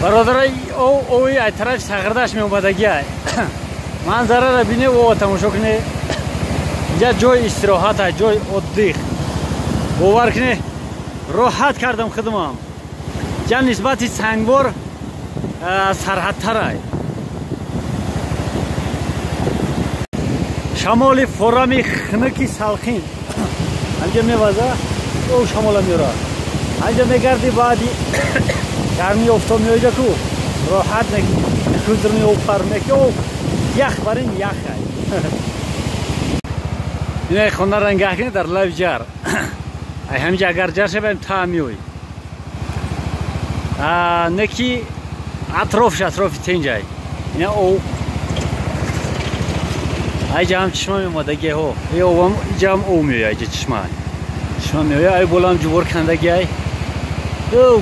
Бародарай, ови ай тарафи Сағирдашт меомадагиай. Манзараро бине, ова тамошо куне. Инҷа ҷои истироҳат ай, ҷои отдых. Бовар куне, роҳат кардам худмам. Ҷа нисбати Сангвор сарҳадтарай. Шамоли форами хунуки салқин. Анҷа меваза, о шамола меёра. Анҷа мегарди баъди гармии офтоб меоида ку роҳат кузрни опар меки о ях барин ях ай. Ина хона рангаҳ кунед дар лаби ҷар. Ай ҳаминҷа агар ҷар шавем та меои. Не ки атрофш атрофи тенҷай. Ина о айҷа ҳам чишма меомадагиҳо. Е овам иҷа ҳам ов меояд, айҷа чишма. Чишма меояд, ай болам ҷувор кандагиай.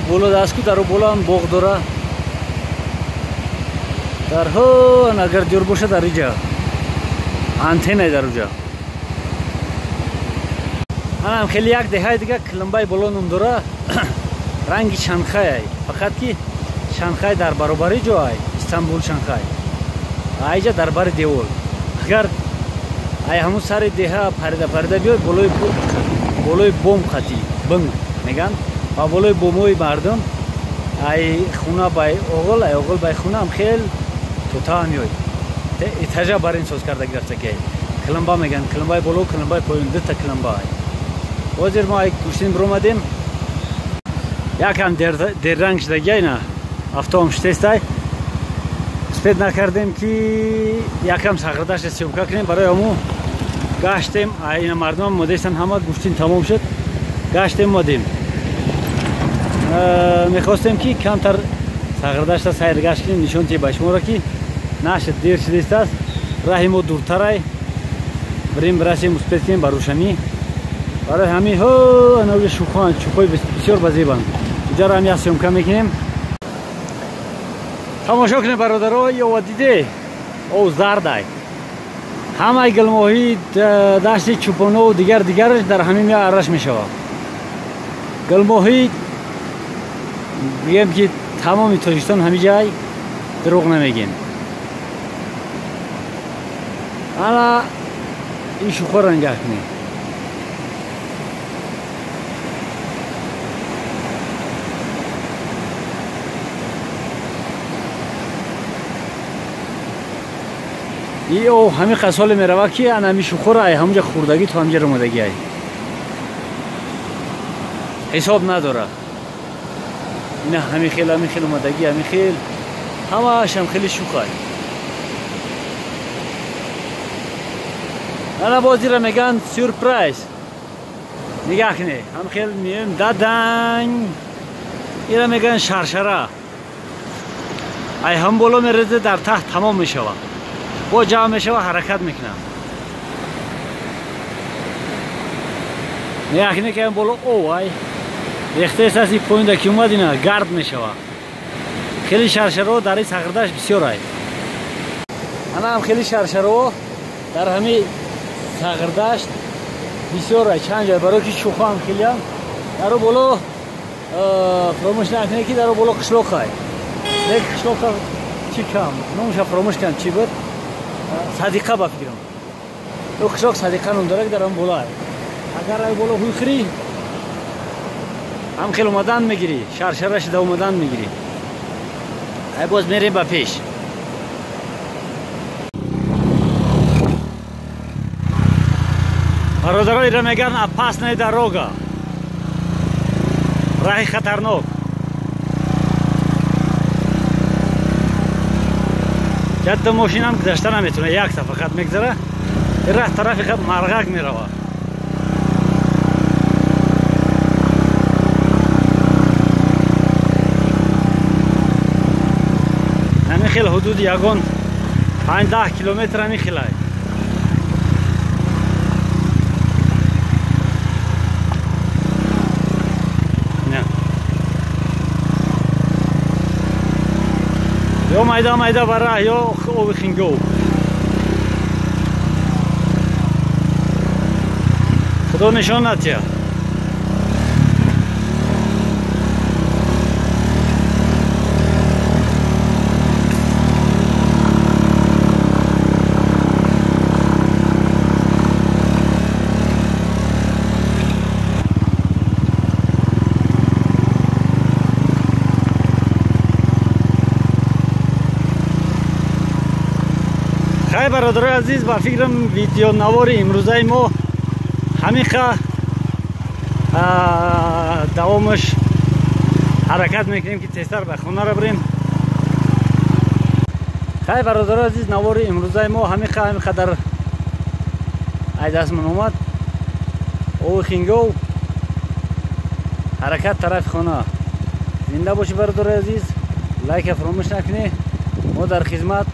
Боло дастку дару болам боғ дора. Дар ҳон агар дюр боша дар иҷа. Антеннай дар уҷа. Анам хеле як деҳаи дига Килимбай боло ном дора. Ранги Шанхай ай. Фақат ки Шанхай дар баробари ҷо ай, Истанбул Шанхай. Айҷа дар бари девол. Агар ай ҳамун сари деҳа парида парида биёй болои бом қатӣ бинг меган ва болои бомои мардум ай хуна бай оғол, ай оғол бай хуна ҳам хел тота меой. Этажа бар ин соз карда гирифтагиай. Килимба меган, Килимбай боло, Килимбай поён, дута Килимба ай. Ҳозир мо ай гӯштин биромадем. Якам дерранг шудагиай на автоам шудестай. Успед накардем ки якам Сағирдашта съёмка кунем, барои ҳамун гаштем. Ина мардумам модестан ҳама гӯштин тамом шуд. Гаштем модем. Мехостем ки камтар Сағирдашта сайр гашт кунем, нишон тиҳем ба шуморо ки нашуд, дер шудестааст. Раҳи мо дуртарай. Бирем бирасем, успед кунем ба рӯшанӣ. Барои ҳамин ҳо анаҷа шӯхоанд, чӯхои бисёр базебанд. Инҷаро ҳам як съёмка мекунем. Тамошо кунем бародаро, ёва диде ов зардай. Ҳамаи гилмоҳии дашти чӯпонову дигар дигараш дар ҳамин меа арраш мешавад. Гилмоҳӣ бигем ки тамоми Тоҷикистон ҳамин ҷай, дурӯғ намегем. Ана ин шӯхоро нигаҳ кунед. И ов ҳамин қасоле меравад ки ана ҳамин шӯхоро ай ҳамунҷа хӯрдагӣ то ҳаминҷа ромадагӣ ай. Ҳисоб надорад. Ина ҳамин хел, ҳамин хел омадагӣ, ҳамин хел ҳамааш ҳам хеле шӯхай. Ана боз ира мегӯянд сюрприз. Нигаҳ кунед, ҳам хел меоем даданг. Ира мегӯянд шаршара. Ай ҳам боло мереза дар таҳт тамом мешавад. Бо ҷамъ мешавад, ҳаракат мекунад. Нигаҳ кунед ки ҳам боло ов ай рехтаест аст, ин поинда ки омад ина гард мешавад. Хеле шаршараҳо дар ин Сағирдашт бисёр ай. Ана ҳам хеле шаршараҳо дар ҳамин Сағирдашт бисёр ай, чанд ҷой барои ки шӯхо ҳам хелеам. Даро боло фаромӯш накунед ки даро боло қишлоқ ай. Лек қишлоқа чӣ кам, номаша фаромӯш кардам чӣ буд? Садиқа ба фикрам. Ӯ қишлоқ Садиқа ном дорад ки дар ҳам боло ай. Агар ай боло ҳуй хӯрӣ, ҳам хел омадан мегирӣ, шаршара шуда омадан мегирӣ. Ай боз мерем ба пеш. Бародаро, ира мегӯянд опасная дорога, раҳи хатарнок. Ҷадда мошинам гузашта наметавонад, якта фақат мегузара. Ин раҳ тарафи Марғак меравад. Ҳамин хел ҳудуди ягон 5-10 километр ҳамин хелай. Ё майда майда ба раҳ, ё оби хингов. Худо нишон натиҳад. Бародарои азиз, ба фикрам, видеонавори имрӯзаи мо ҳамиқа. Давомаш ҳаракат мекунем, ки тезтар ба хонара бирем. Хай, бародарои азиз, навори имрӯзаи мо ҳамиқа, ҳамин қадар ай дастмон омад. Ови хингов, ҳаракат тарафи хона. Зинда бошӣ, бародарои азиз, лайка фаромӯш накунӣ. Мо дар хизмат.